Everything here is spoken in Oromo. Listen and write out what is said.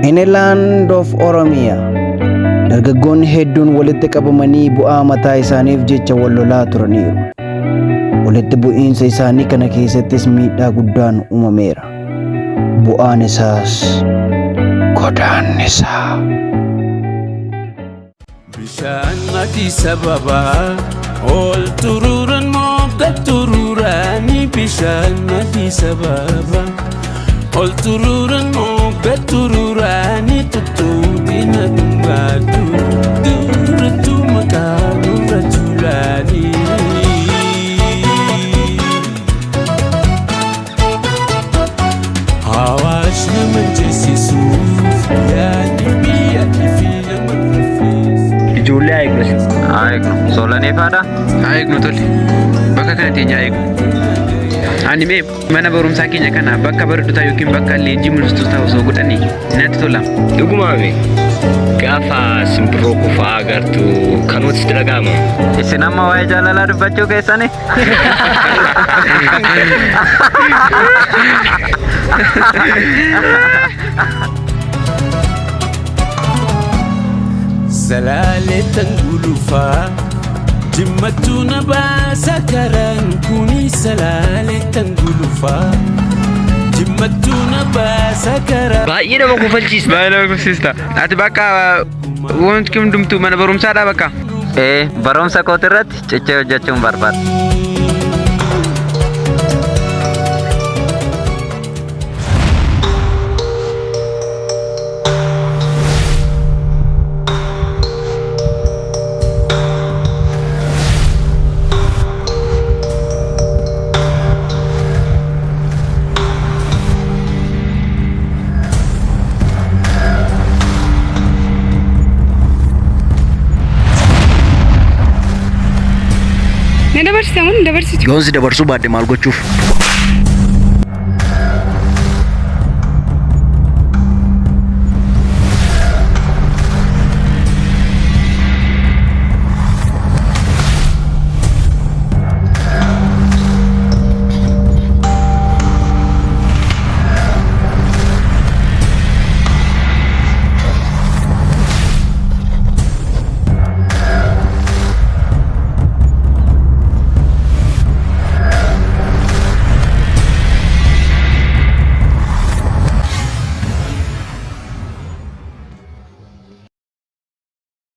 In a land of Oromia, dargaggoonni hedduun walitti qabamanii bu'aa mataa isaaniif jecha wal lolaa turaniiru. Walitti bu'iinsa isaanii kana keessattis miidhaa guddaan uumameera. Bu'aan isaas godaannisa. Bishaan Addis Ababaa ol turuuran mogga turuuranii, bishaan Addis Ababaa ol turuuran mogga turuuranii, tuttuutina dhungaatu durattu maqaa nurra tuulaanii. Hawaash nama jessisu yaadni biyya fi nama raffisu. Ijoollee haa eegnu. Haa eegnu. Soolanii faadha? Haa eegnu, tole. Bakka kana teenya haa eegnu. Ani mee mana barumsaa keenya kana bakka barattoota yookiin bakka leenjii mul'istootaa osoo godhanii natti tola. Dhugumaame gaafa simbirroo kufaa agartu kanuutti sitti dhaga'ama. Isin amma waa'ee jaalalaa dubbachuu keessani? Salaaleetan gulufaa jimmattuu na baasa karaan kuni, salaaleetan gulufaa jimmattuu na baasa karaan. Baay'ee nama kofalchiista. Baay'ee nama kofalchiista. Ati bakka wanti hundumtuu mana barumsaadhaa bakka. Ee, barumsa kooti irratti cichee hojjechuun barbaada. Na dabarsite moo hin dabarsitu? Yoon si dabarsuu baadhe maal gochuuf?